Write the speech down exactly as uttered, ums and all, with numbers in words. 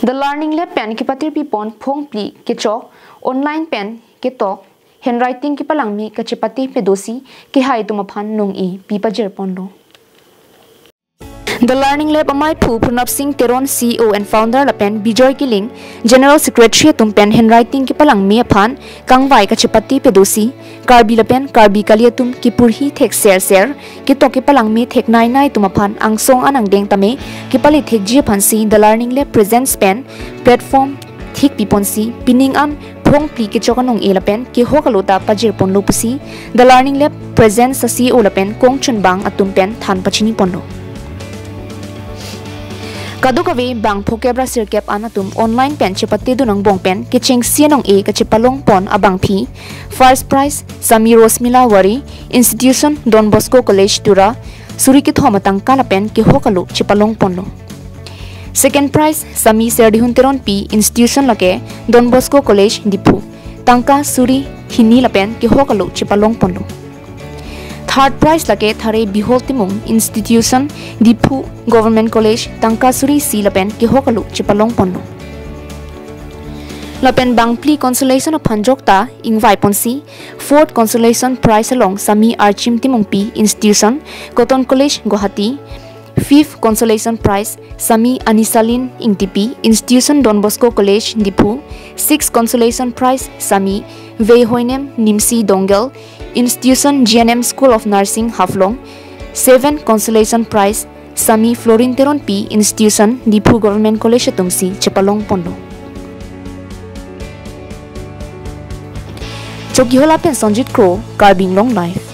The Learning Lab pen kepatir pipon phongphli kechok, online pen ketok, handwriting kepalangme kachepate pedosi kehai atum aphan nong-e pi pajir ponlo. The Learning Lab amei phu Purnab Singh Teron, C E O and founder, lapen Bijoy Killing, General Secretary atum pen handwriting kepalangme aphan kangvai kachepate pedosi, Karbi lapen Karbi kali atum kepurhi thek ser ser, ketok kepalangme thek nai nai atum aphan angsong an angdeng tame kepale thekji aphansi The Learning Lab Presents pen platform thik piponsi pining an phongphli kechok anong-e lapen kehok alo ta pajir ponlo pusi The Learning Lab Presents a-C E O lapen kongchunbang atum pen than pachini ponlo. Kadokave bang phokep ra sirkep an atum online pen chepatedun angbong pen kechengsi anong-e kachepalong pon abangpi first prize Sami Rosmila Wari, institution Don Bosco College Tura, suri kethom atangka lapen kehok alo chepalong ponlo. Second prize Sami Serdihun Teronpi, institution lake Don Bosco College Diphu, tangka suri hini lapen kehok alo chepalong ponlo. Third prize lake Thare Bihol Timung, institution Diphu Government College, tangka suri isi lapen kehok alo chepalong ponlo. Lapen bangphli consolation aphan jokta ingvai ponsi fourth consolation prize along Sami Archim Timungpi, institution Cotton College Guwahati, fifth consolation prize Sami Anisalin Ingtipi, institution Don Bosco College Diphu, sixth consolation prize Sami Veihoinem Nimsi Dongel, institution G N M School of Nursing Haflong, seventh consolation prize Sami Florin Teronpi, institution Diphu Government College atumsi chepalong ponlo. Chokihola pen Sonjit Kro, Karbi Anglong Live.